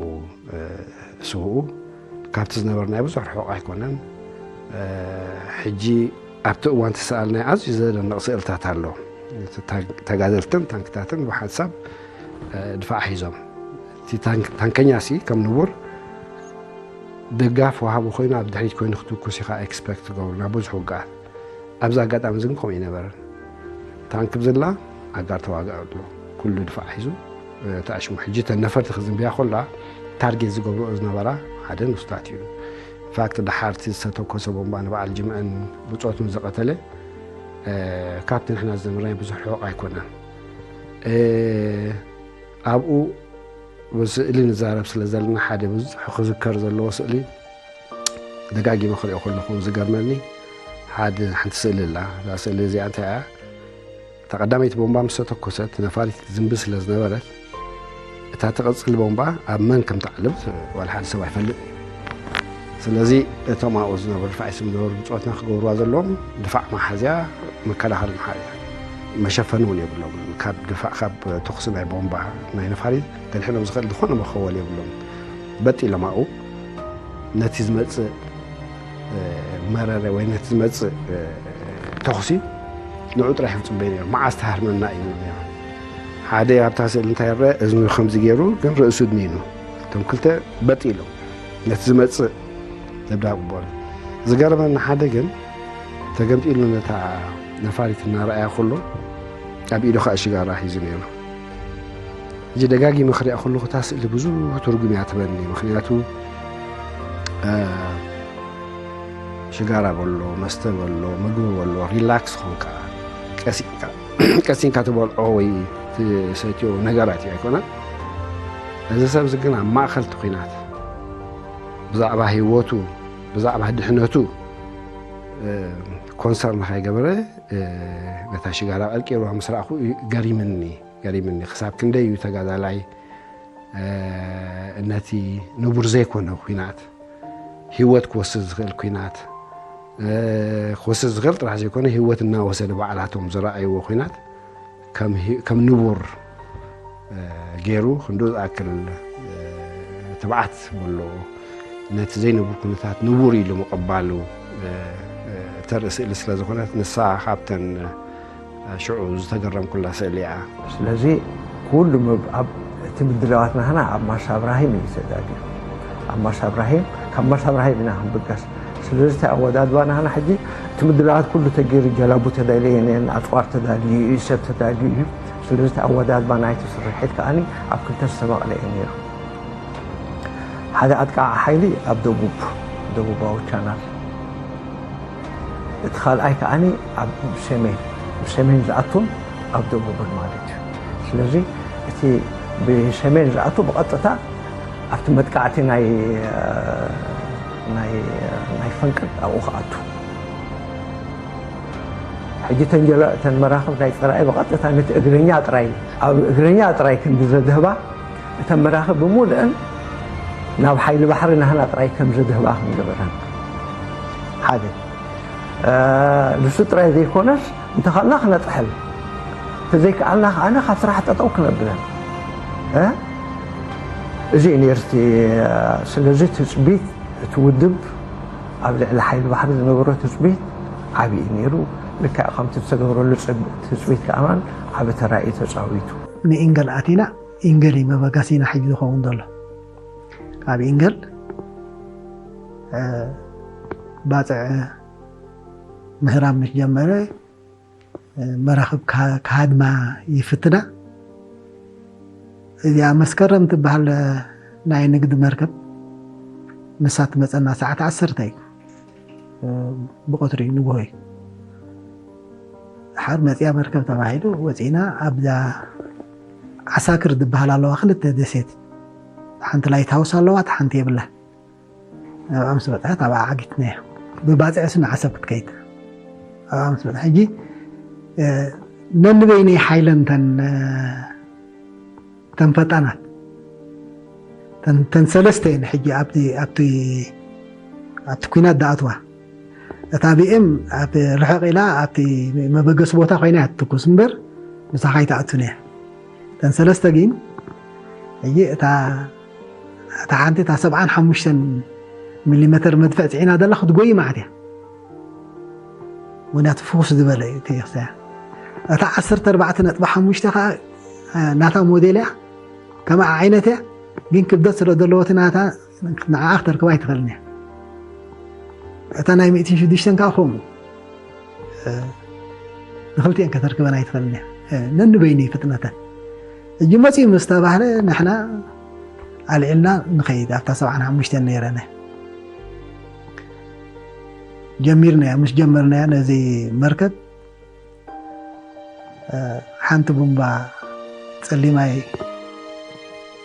ስውኡ ካብቲ ዝነበርናዮ ብዙሕ ርሑቕ ኣይኮነን። ሕጂ ኣብቲ እዋን ተሰኣልናዮ ኣዝዩ ዘደንቕ ስእልታት ኣሎ። ተጋደልትን ታንክታትን ብሓንሳብ ድፋዕ ሒዞም እቲ ታንከኛ ሲ ከም ንቡር ደጋፍ ወሃቢ ኮይኑ ኣብ ድሕሪት ኮይኑ ክትኩስ ኢኻ ኤክስፐክት ትገብሩ ናብ ብዙሕ ውግኣት ኣብዚ ኣጋጣሚ እዚ ግን ከምኡ ይነበረን። ታንክ ብዝላ ኣጋር ተዋግእ ኣሎ። ኩሉ ድፋዕ ሒዙ ተኣሽሙ። ሕጂ ተን ነፈርቲ ክዝንብያ ኮላ ታርጌት ዝገብርኦ ዝነበራ ሓደ ንሱታት እዩ። ኢንፋክት ደሓርቲ ዝተተኮሰ ቦምባ ንበዓል ጅምዕን ብጾቱን ዝቐተለ ካብቲ ንሕና ዝነበርናዮ ብዙሕ ርሑቕ ኣይኮነን። ኣብኡ ብስእሊ ንዛረብ ስለ ዘለና ሓደ ብዙሕ ክዝከር ዘለዎ ስእሊ ደጋጊመ ክሪኦ ከለኹ ዝገርመኒ ሓደ ሓንቲ ስእሊ ኣላ። እዛ ስእሊ እዚኣ እንታይ እያ? እታ ቀዳመይቲ ቦምባ ምስ ተተኮሰት ነፋሪት ዝንቢ ስለ ዝነበረት እታ ትቕጽል ቦምባ ኣብ መን ከም ትዓልብ ዋላ ሓደ ሰብ ኣይፈልጥ። ስለዚ እቶም ኣብኡ ዝነበሩ ድፋዕ ስም ዝነበሩ ብጾትና ክገብርዋ ዘለዎም ድፋዕ መሓዝያ መከላኸሊ ምሓር እያ። መሸፈኒ እውን የብሎም። ካብ ድፋዕ ካብ ተኹሲ ናይ ቦምባ ናይ ነፋሪት ከድሕኖም ዝኽእል ዝኾነ መኸወል የብሎም። በጥ ኢሎም ኣብኡ ነቲ ዝመጽእ መረረ ወይ ነቲ ዝመጽእ ተኹሲ ንዑ ጥራሕ እዮም ጽበዩ ነይሮም። መዓስ ትሃርመና እዩ ዝብል ነይሮም። ሓደ ኣብታ ስእሊ እንታይ ይረአ? እዝኑ ከምዚ ገይሩ ግን ርእሱ ድኒኑ። እቶም ክልተ በጥ ኢሎም ነቲ ዝመጽእ ደብዳብ ቅበሉ። ዝገርመኒ ሓደ ግን ተገምጢሉ ነታ ነፋሪት እናረኣያ ከሎ ኣብ ኢዱ ከዓ ሽጋራ ሒዙ ነይሩ። ሕጂ ደጋጊመ ክሪኣ ከለኹ እታ ስእሊ ብዙሕ ትርጉም እያ ትበኒ። ምክንያቱ ሽጋራ በሎ፣ መስተ በሎ፣ ምግቢ በሎ፣ ሪላክስ ኾንካ ቀሲንካ ትበልዖ ወይ ትሰትዮ ነገራት እዩ ኣይኮነን። እዚ ሰብ እዚ ግን ኣብ ማእኸል እቲ ኲናት ብዛዕባ ህይወቱ ብዛዕባ ድሕነቱ ኮንሰርን ከይገበረ ነታ ሽጋራ ቀርቂርዋ ምስ ረኣኹ ገሪምኒ ገሪምኒ። ክሳብ ክንደይ እዩ ተጋዳላይ ነቲ ንቡር ዘይኮነ ኲናት ህይወት ክወስድ ዝኽእል ኲናት ክወስድ ዝኽእል ጥራሕ ዘይኮነ ህይወት እናወሰደ ባዕላቶም ዝረኣይዎ ኲናት ከም ንቡር ገይሩ ክንድኡ ዝኣክል ትብዓት ዘለዎ ነቲ ዘይንቡር ኩነታት ንቡር ኢሉ ምቕባሉ እተርኢ ስእሊ ስለ ዝኾነት ንሳ ካብተን ሽዑ ዝተገረምኩላ ስእሊ እያ። ስለዚ ኩሉ እቲ ምድላዋት ናህና ኣብ ማርሻ እብራሂም እዩ ተዳልዩ። ኣብ ማርሻ እብራሂም ካብ ማርሻ እብራሂም ኢና ክንብገስ። ስለዚ እቲ ኣወዳድባ ናህና ሕጂ እቲ ምድላዋት ኩሉ ተገይሩ ጀላቡ ተዳልየ እየን ኣፅዋር ተዳልዩ እዩ ሰብ ተዳልዩ እዩ። ስለዚ እቲ ኣወዳድባ ናይቲ ስርሒት ከዓኒ ኣብ ክልተ ዝተመቕለ እዩ ነይሩ። ሓደ ኣጥቃዓ ሓይሊ ኣብ ደቡብ ደቡባዊ ቻናል እቲ ካልኣይ ከዓኒ ኣብ ሰሜን ብሰሜን ዝኣቱን ኣብ ደቡብን ማለት እዩ። ስለዚ እቲ ብሰሜን ዝኣቱ ብቐጥታ ኣብቲ መጥቃዕቲ ናይ ናይ ናይ ፈንቅል ኣብኡ ክኣቱ። ሕጂ ተን ጀላ-፣ እተን መራኽብ ናይ ጸላኢ ብቐጥታ ነቲ እግረኛ ጥራይ፣ ኣብ እግረኛ ጥራይ ክንዲ ዘድህባ፣ እተን መራኽብ ብምሉእን ናብ ሓይሊ ባሕሪ ናህና ጥራይ ከም ዘድህባ ክንገብረን። ሓደ። እ፣ ንሱ ጥራይ ዘይኮነስ፣ እንተኸልና ክነጥሕል፣ እንተዘይከኣልና ከኣ ካብ ስራሕ ጠጠው ክነብለን። እ? እዚ እዩ ነይሩ እቲ፣ ስለዚ ትጽቢት እቲ ውድብ ኣብ ልዕሊ ሓይሊ ባሕሪ ዝነበሮ ትጽቢት ዓቢ እዩ ነይሩ። ልክዕ ከምቲ ዝተገብረሉ ጽብ-፣ ትጽቢት ከኣማን ዓቢ ተራ እዩ ተጻዊቱ። ንኢንገል ኣቲና፣ ኢንገል እዩ መበገሲና ሕጂ ዝኸውን ዘሎ። ካብ ኢንገል፣ እ፣ ባጽዕ ምህራም ምስ ጀመረ፣ እ፣ መራኽብ ክሃ-፣ ክሃድማ ይፍትና። እዚኣ መስከረም ትበሃል ናይ ንግዲ መርከብ ንሳ ትመጸና ሰዓት ዓሰርተ እዩ፣ እ፣ ብቐትሪ እዩ፣ ንግሆ እዩ። ድሓር መጽያ መርከብ ተባሂሉ ወጺእና ኣብዛ ዓሳክር ዝበሃል ኣለዋ፣ ክልተ ደሴት፣ ሓንቲ ላይት ሃውስ ኣለዋ፣ እታ ሓንቲ የብላ። ኣብኣ ምስ በጽሐት ኣብኣ ዓጊትናያ። ብባጽዕ ስነ ዓሰብ ክትከይድ ኣብኣ ምስ በጽሐ ሕጂ፣ እ፣ ነንበይነይ ሓይለን ተን፣ እ፣ ተን ፈጣናት። ተን፣ ተን ሰለስተ እየን ሕጂ ኣብቲ፣ ኣብቲ፣ ኣብቲ ኲናት ዝኣትዋ። እታ ቢ ኤም ኣብ ርሕቕ ኢላ ኣብቲ መበገሲ ቦታ ኮይና እያ ትትኩስ እምበር፣ ምሳኻ ኣይትኣቱን እያ። እተን ሰለስተ ግን፣ ሕጂ እታ፣ እታ ሓንቲ እታ ሰብዓን ሓሙሽተን ሚሊሜተር መድፍዕ ጽዒና ዘላ ክትጎይ መዓት እያ። ምኽንያቱ ፍኹስ ዝበለ እዩ እቲ ክሳያ። እታ ዓሰርተ ኣርባዕተ ነጥቢ ሓሙሽተ ከኣ፣ እ፣ ናታ ሞዴል እያ፣ ከምኣ ዓይነት እያ፣ ግን ክብደት ስለ ዘለዎት ናታ ንዓኣ ክተርክባ ኣይትኽእልን እያ። እታ ናይ ሚእትን ሽዱሽተን ከኣ ከምኡ፣ እ፣ ንኽልቲኤን ከተርክበን ኣይትኽእልን እያ። እ፣ ነንበይኑ እዩ ፍጥነተን። ሕጂ መጺኡ ምስ ተባህለ ንሕና ኣልዒልና ንኸይድ ኣብታ ሰብዓን ሓሙሽተን ነይረን። ጀሚርናያ፣ ምስ ጀመርናያ ነዚ መርከብ፣ እ፣ ሓንቲ ቡምባ ጸሊማይ፣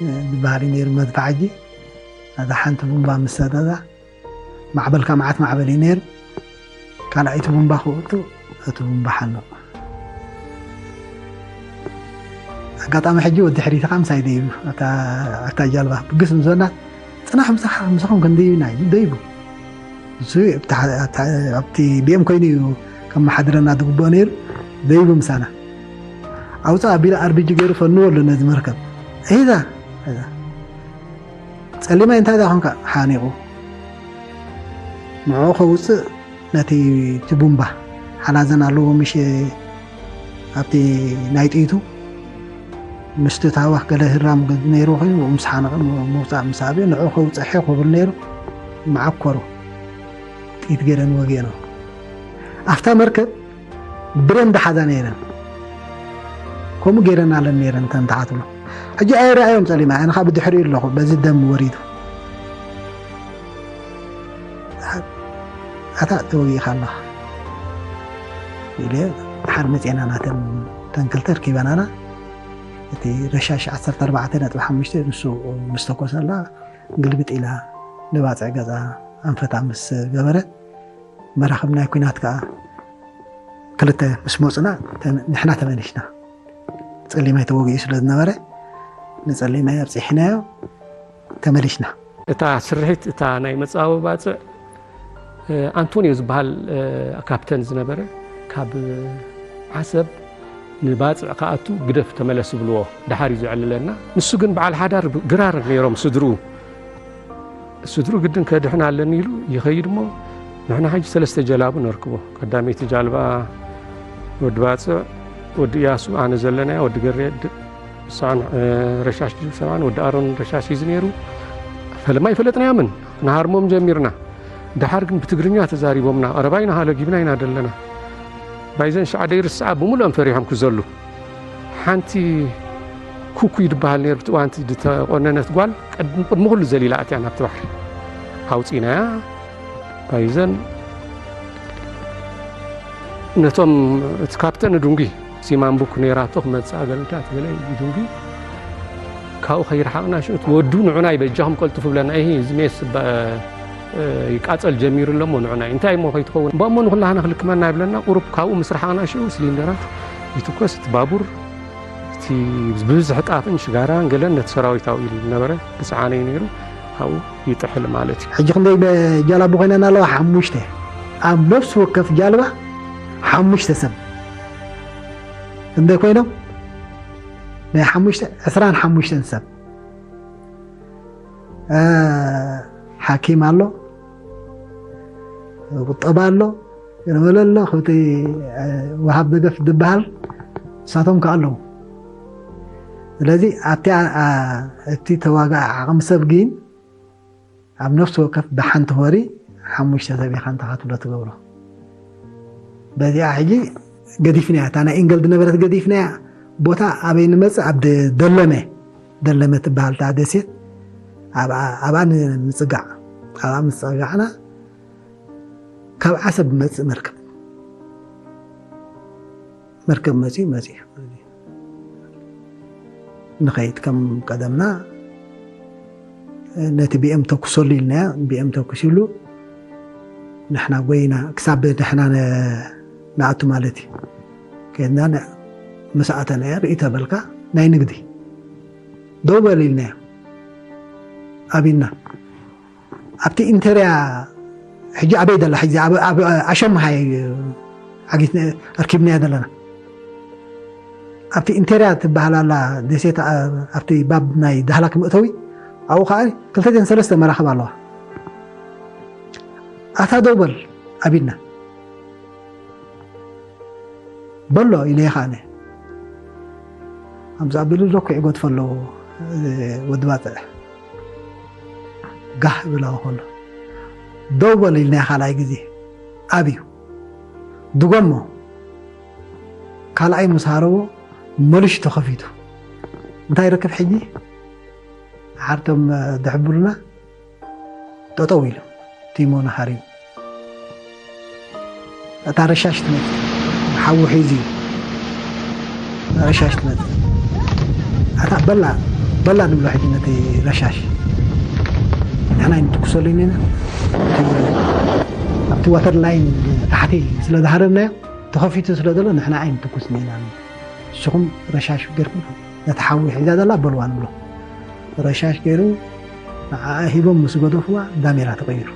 እ፣ ዝበሃል እዩ ነይሩ መድፍዕ ሕጂ። ነዛ ሓንቲ ቡምባ ምስ ሰደዳ ማዕበል ከኣ መዓት ማዕበል እዩ ነይሩ። ካልኣይቲ ቡምባ ክወጡ እቲ ቡምባ ሓኑ። ኣጋጣሚ ሕጂ ወዲ ሕሪቲ ከኣ ምሳይ ደይቡ ኣብታ፣ ኣብታ ጃልባ ብግስ ምስ በልና፣ "ጽናሕ ምሳኻ፣ ምሳኹም ክንደይብና" ኢሉ ደይቡ። ንሱ ኣብቲ፣ ኣብቲ፣ ኣብቲ ቢ ኤም ኮይኑ እዩ ከመሓድረና ዝግብኦ ነይሩ። ደይቡ ምሳና። ኣውፅእ ኣቢሉ ኣር ቢ ጂ ገይሩ ፈንወሉ ነዚ መርከብ። ሒዛ፣ ሒዛ። ጸሊማይ እንታይ ደኣ ኾንካ? ሓኒቑ። ንዕኡ ከውጽእ ነቲ፣ እቲ ቡምባ ሓላዘን ኣለዎ ምሽ ኣብቲ ናይ ጥይቱ ምስቲ ታህዋኽ ገለ ህራም ነይርዎ ኮይኑ ምስ ሓነቐ ምውጻእ ምስ ኣብዮ ንዕኡ ከውጽእ ሒቕ ክብል ነይሩ። መዓኮሩ። ጥይት ገይረን ወጊአን። ኣብታ መርከብ ብሬን ዝሓዛ ነይረን። ከምኡ ገይረናለን ነይረን እተን ተሓትሎ። ሕጂ ኣይረኣዮም ጸሊም፣ ኣነ ኸኣ ብድሕሪኡ ኣለኹ፣ በዚ ደም ወሪዱ። ኣታ ተወጊእካ ኣለኻ ኢለ፣ ድሓር መጺኤና ናተን ተንክልተ ርኪበናና። እቲ ረሻሽ ዓሰርተ ኣርባዕተ ነጥቢ ሓሙሽተ ንሱ ምስ ተኮሰላ፣ ግልብጥ ኢላ ንባጽዕ ገጻ ኣንፈታ ምስ ገበረት፣ መራኽብ ናይ ኲናት ከኣ ክልተ ምስ መጹና፣ ተ-፣ ንሕና ተመሊስና። ጸሊማይ ተወጊኡ ስለ ዝነበረ፣ ንጸሊማይ ኣብጺሕናዮ፣ ተመሊስና። እታ ስርሒት፣ እታ ናይ መጻወ ባጽዕ፣ እ፣ ኣንቶንዮ ዝበሃል፣ እ፣ ካፕተን ዝነበረ፣ ካብ ዓሰብ ንባጽዕ ክኣቱ ግደፍ ተመለስ ይብልዎ፣ ደሓር እዩ ዘዕልለና። ንሱ ግን በዓል ሓዳር ብ-፣ ግራር ነይሮም ስድርኡ። ስድርኡ ግድን ከድሕን ኣለኒ ኢሉ ይኸይድ እሞ፣ ንሕና ሕጂ ሰለስተ ጀላቡ ነርክቦ። ቀዳመይቲ ጃልባ ወዲ ባጽዕ፣ ወዲ እያሱ፣ ኣነ ዘለናያ፣ ወዲ ገሬ፣ ድ-፣ ንስኻን፣ እ፣ ረሻሽ ሰብዓን ወዲ ኣሮን ረሻሽ ሒዙ ነይሩ። ፈለማ ኣይፈለጥናዮምን፣ ንሃርሞም ጀሚርና። ደሓር ግን ብትግርኛ ተዛሪቦምና፣ ቀረባ ኢና፣ ሃለጊብና ኢና ደለና። ባይዘን ሸዓ ደይርስዓ ብምሉኦም ፈሪሖም ክዘሉ። ሓንቲ ኩኩይ ድበሃል ነይሩ፣ ብቲ እዋንቲ ዝተቆነነት ጓል ቅድሚ፣ ቅድሚ ኩሉ ዘሊላ ኣትያ ናብቲ ባሕሪ። ኣውጺናያ፣ ባይዘን ነቶም፣ እቲ ካፕተን ድንጉ ሲማን ቡክ ነይራቶ ክመጽእ ኣገልግላት ገለ ይድንጉ። ካብኡ ከይረሓቕና ሽዑ እቲ ወዱ ንዑናይ በጃኹም ቀልጥፉ ብለና። ይሄ እዚ ሜስ ባ-፣ እ፣ ይቃጸል ጀሚሩ ኣለሞ ንዑናይ። እንታይ እሞ ከይትኸውን? እሞ ንኹላህና ክልክመና ይብለና። ቁሩብ ካብኡ ምስ ረሓቕና ሽዑ ሲሊንደራት ይትኮስ፣ እቲ ባቡር፣ እቲ ብብዝሒ ጣፍን ሽጋራን ገለን ነቲ ሰራዊት ኣብኡ ኢሉ ዝነበረ ክጽዓነዩ ነይሩ። ኣብኡ ይጥሕል ማለት እዩ። ሕጂ ክንደይ በ-፣ ጃላቡ ኮይነን ኣለዋ? ሓሙሽተ። ኣብ ነፍሲ ወከፍ ጃልባ ሓሙሽተ ሰብ። ክንደይ ኮይኖም? ናይ ሓሙሽተ፣ ዕስራን ሓሙሽተን ሰብ። እ፣ ሓኪም ኣሎ፣ ቁጠባ ኣሎ፣ ገለመለ ኣሎ፣ ከምቲ፣ እ፣ ወሃብ ደገፍ ዝበሃል ንሳቶም ከ ኣለዉ። ስለዚ ኣብቲ ኣ-፣ ኣ-፣ እቲ ተዋጋኢ ዓቕሚ ሰብ ግን ኣብ ነፍሲ ወከፍ ብሓንቲ ወሪ ሓሙሽተ ሰብ ኢኻ እንተ ክትብሎ ትገብሮ። በዚኣ ሕጂ ገዲፍናያ። እታ ናይ ኢንገል ዝነበረት ገዲፍናያ። ቦታ ኣበይ ንመጽእ? ኣብ ደ-፣ ደለመ፣ ደለመ ትበሃል እታ ደሴት። ኣብኣ፣ ኣብኣ ን-፣ ንጽጋዕ። ኣብኣ ምስ ጸጋዕና ካብ ዓሰብ መጽእ መርከብ። መርከብ መጺኡ፣ መጺኡ። ንኸይድ ከም ቀደምና ነቲ ቢኤም ተኩሰሉ ኢልናዮ። ቢኤም ተኩሲሉ ንሕና ጎይና ክሳብ ንሕና ነ-፣ ንኣቱ ማለት እዩ። ከድና ን-፣ ምስ ኣተናዮ ርኢ ተበልካ ናይ ንግዲ ደው በል ኢልናዮ። ኣቢና ኣብቲ ኢንተርያ ሕጂ ኣበይ ደላ? ሕጂ ኣብ፣ ኣብ ኣሸምሃይ ዓጊት ኣርኪብናያ ዘለና። ኣብቲ ኢንተርያ ትበሃል ኣላ ደሴት፣ ኣ-፣ ኣብቲ ባብ ናይ ዳህላክ መእተዊ፣ ኣብኡ ኸዓ ክልተ ጀን ሰለስተ መራኽብ ኣለዋ። ኣታ ደው በል ኣቢልና። በሎ ኢለዮ ከኣ ኣነ። ከምዚ ኣቢሉ ዶ ኩዒ ጎድፎ ኣለዎ፣ እ፣ ወዲ ባጽዕ። ጋህ ብላው ከሎ። ደው በል ኢልናዮ ካልኣይ ግዜ። ኣብዩ። ድገሞ። ካልኣይ ምስ ሃረቦ መሊሹ ተኸፊቱ። እንታይ ይረክብ ሕጂ? ሓርቶም፣ እ፣ ድሕብሉና። ጠጠው ኢሉ ቲሞን ሃሪም። እታ ረሻሽ ትመጽእ፣ ሓዊ ሒዙ እዩ። ረሻሽ ትመጽእ። ኣታ በላ፣ በላ ንብሎ ሕጂ ነቲ ረሻሽ። ንሕና ኣይንትኩሰሉ ኢና። ኣብቲ ዋተር ላይን ታሕቲ ስለ ዝሃረምናዮ፣ ተኸፊቱ ስለ ዘሎ ንሕና ኣይንትኩስን ኢና። ንስኹም ረሻሽ ገርኩም ነቲ ሓዊ ሒዛ ዘላ በልዋ ንብሎ። ረሻሽ ገይሩ ንዓኣ ሂቦም ምስ ገደፍዋ ዳሜራ ተቐይሩ።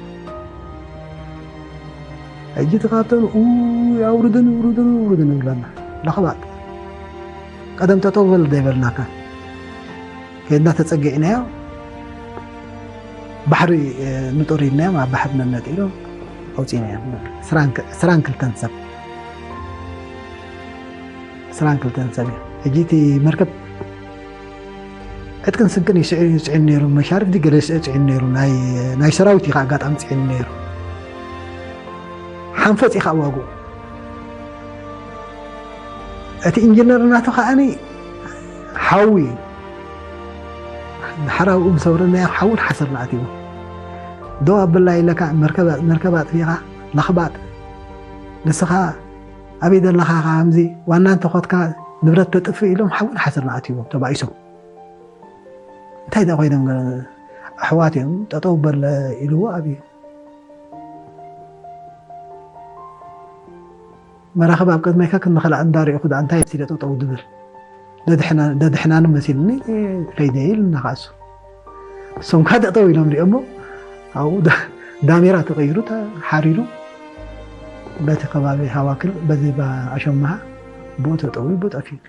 ሕጂ ተኻብተን፣ ኡይ፣ ኣውርድን፣ ውርድን፣ ውርድን ይብለና። ለኽባጥ። ቀደም ጠጠው በል ዘይበልናካ። ከድና ተጸጊዕናዮ። ባሕሪ፣ እ፣ ንጦር ኢልናዮም፣ ኣብ ባሕሪ ነነጢሮም ኣውጺእናዮም። ዕስራን ክልተን ሰብ። ዕስራን ክልተን ሰብ እዩ። ሕጂ እቲ መርከብ ዕጥቅን ስንቅን እዩ ስዒ-፣ ጽዒኑ ነይሩ። መሻርፍ ድዩ ገለ ስዒ-፣ ጽዒኑ ነይሩ። ናይ፣ ናይ ሰራዊት እዩ ከዓ ኣጋጣሚ ጽዒኑ ነይሩ። ሓንፈጽ እዩ ከዓ ዋግኡ። እቲ ኢንጂነር ናቱ ከዓኒ ሓዊ እዩ። ድሓር ኣብኡ ምስ ኣውረድናዮ ሓውን ሓሰርን ኣትይዎ። ደው ኣበላ ኢለካ መርከብ፣ መርከብ ኣጥፊኻ ለኽባጥ። ንስኻ ኣበይ ዘለኻ ከምዚ ዋና እንተኾትካ ንብረት ተጥፍእ ኢሎም ሓውን ሓሰርን ኣትይዎ ተባኢሶም። እንታይ ደኣ ኮይኖም ገ-፣ ኣሕዋት እዮም ጠጠው በል ኢልዎ ኣብዩ። መራኽብ ኣብ ቅድመይካ ክንኸላ እንዳርኢኹ ደኣ እንታይ መሲለ ጠጠው ድብል? ደድሕና-፣ ደድሕናኒ መሲልኒ ከይደ ኢሉ እናኸኣሱ። እሶም ከኣ ጠጠው ኢሎም ሪኦሞ ኣብኡ ዳ-፣ ዳሜራ ተቐይሩ ተሓሪሩ በቲ ከባቢ ሃዋክል በዚ ባ-፣ ኣሸምሃ ብኡ ተጠውዩ ብኡ ጠፊኡ።